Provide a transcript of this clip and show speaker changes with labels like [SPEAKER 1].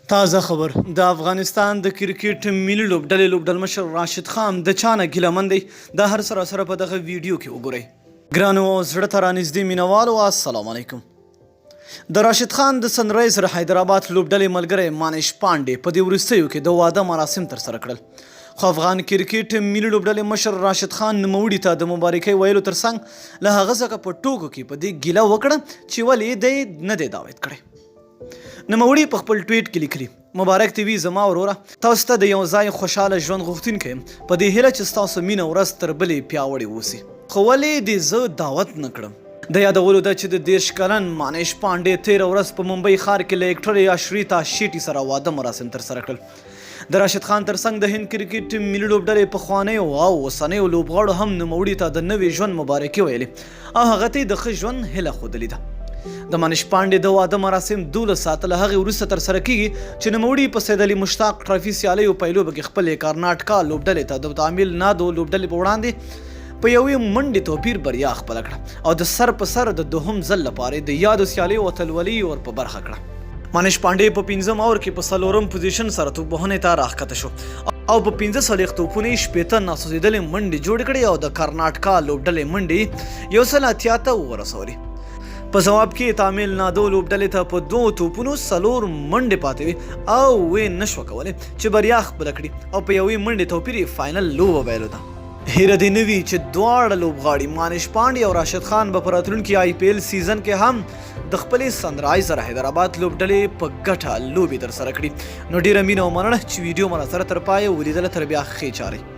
[SPEAKER 1] تازه خبر د افغانستان د کرکټ ملي لوبډلې لوبډلمشر راشد خان د چا نه ګیله من دی؟ دا هر څه راسره په دغه ویډیو کې وګورئ. ګرانو او زړه ته رانږدې مینوالو السلام علیکم. د راشد خان د سنرایزر حیدرآباد لوبډلې ملګری مانیش پانډې په دې وروستیو کې د واده مراسم ترسره کړل، خو افغان کرکټ ملي لوبډلې مشر راشد خان نوموړي ته د مبارکۍ ویلو ترڅنګ له هغه څخه په ټوکو کې په دې ګیله وکړه چې ولې یې دی نه دی دعوت کړی. نوموړي په خپل ټویټ کې لیکلي، مبارک دې وي زما وروره، تاسو ته د یو ځای خوشحاله ژوند غوښتونکی یم، په دې هیله چې ستاسو مینه ورځ تر بلې پیاوړې اوسي. خو ولې دې زه دعوت نه کړم؟ د یادولو ده چې د 30 کلن مانیش پانډې تېره ورځ په ممبۍ ښار کې له اکټرې اشریتا شیټي سره واده مراسم ترسره کړل. د راشد خان ترڅنګ د هند کرکټ ملي لوبډلې پخوانیو او اوسنیو لوبغاړو هم نوموړي ته د نوي ژوند مبارکي ویلې او هغه ته یې د ښه ژوند هیله ښودلې ده. د منیش پانډې د واده مراسم 12 ساعته له هغې وروسته ترسره کیږي چې نوموړي په سید علي مشتاق ټرافي سیالیو پیلوبه کې خپلې کارناټکا لوبډلې ته د تامیل نادو لوبډلې په وړاندې په یوې منډې توپیر بریا خپله کړه او د سر په سر د دوهم ځل لپاره د یادو سیالیو اتلولي ور په برخه کړه. منیش پانډې په پنځم اور کې په څلورم پوزیشن سره توپ وهنې ته راښکته شو او په 45 توپونو یې 60 ناسوځېدلې منډې جوړې کړې او د کرناټکا لوبډلې منډې یې 180 ته ورسولې. په ځواب کې تامیل نادو لوبډلې ته په دوو توپونو څلور منډې پاتې وې او ویې نشوه کولی چې بریا خپله کړي او په یوې منډې توپیر یې فاینل لوبه بایلوده. هیره دې نه وي چې دواړه لوبغاړي مانیش پانډې او راشد خان به په راتلونکي آی پي ایل سیزن کې هم د خپلې سنرایزر حیدرآباد لوبډلې په ګټه لوبې ترسره کړي. نو ډیره مینه او مننه چې ویډیو مو راسره تر پایه ولیدله. تر بیا ښې چارې.